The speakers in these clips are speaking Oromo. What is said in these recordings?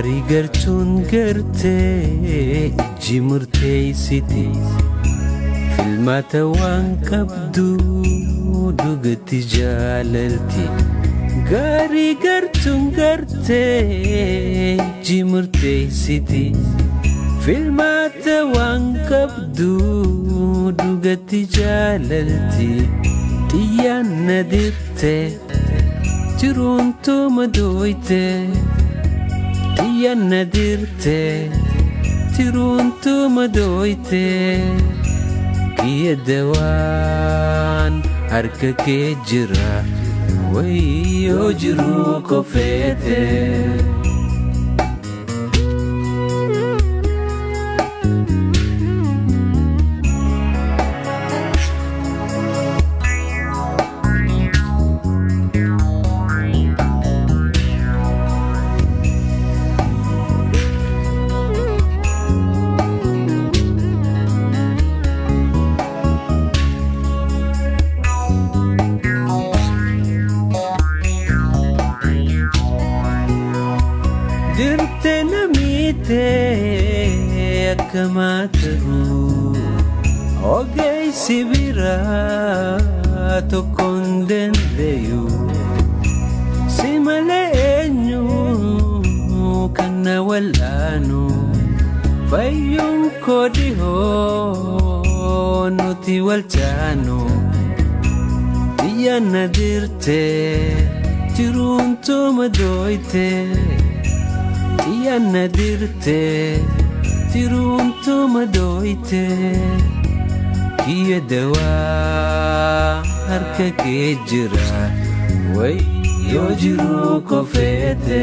Gaarii gartuun gartee ijji murteessiti. Filmaata waan qabdu dhugatti jaalalti. Gaarii gartuun gartee ijji murteessiti. Filmaata waan qabdu dhugatti jaalalti. Xiyyaan na dirte jiruun tuma dooyte. Xiyyaan na dirte jiruun tuma dooyte. Kiyya dawaan harka kee jira wayyoo jiruu kofeete. Dirte namiite akkamaa ta'u ogeessi biraa tokkoon dandayu si malee eenyu kan na wal'aanu fayyuun koo dhihoo nuti wal taanu xiyyaan na dirte jiruun tuma dooyte. Xiyyaan na dirte jiruun tuma dooyte. Kiyya dawaa harka kee jira wayyoo jiruu kofeete.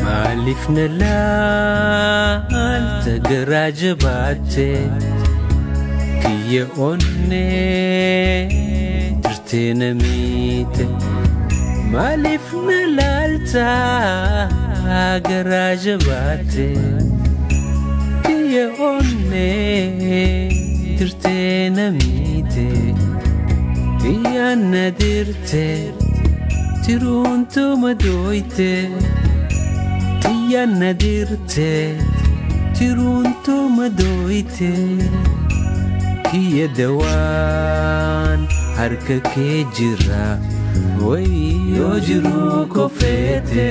Maaliif na laalta garaa jabaatte kiyya onnee jirtee na miite. Maaliif na laalta garaa jabaatte kiyya onnee jirtee na miite. Xiyyaan na dirte jiruun tuma dooyte. Xiyyaan na dirte jiruun tuma dooyte. Kiyya dawaan harka kee jira wayyoo jiruu kofeete.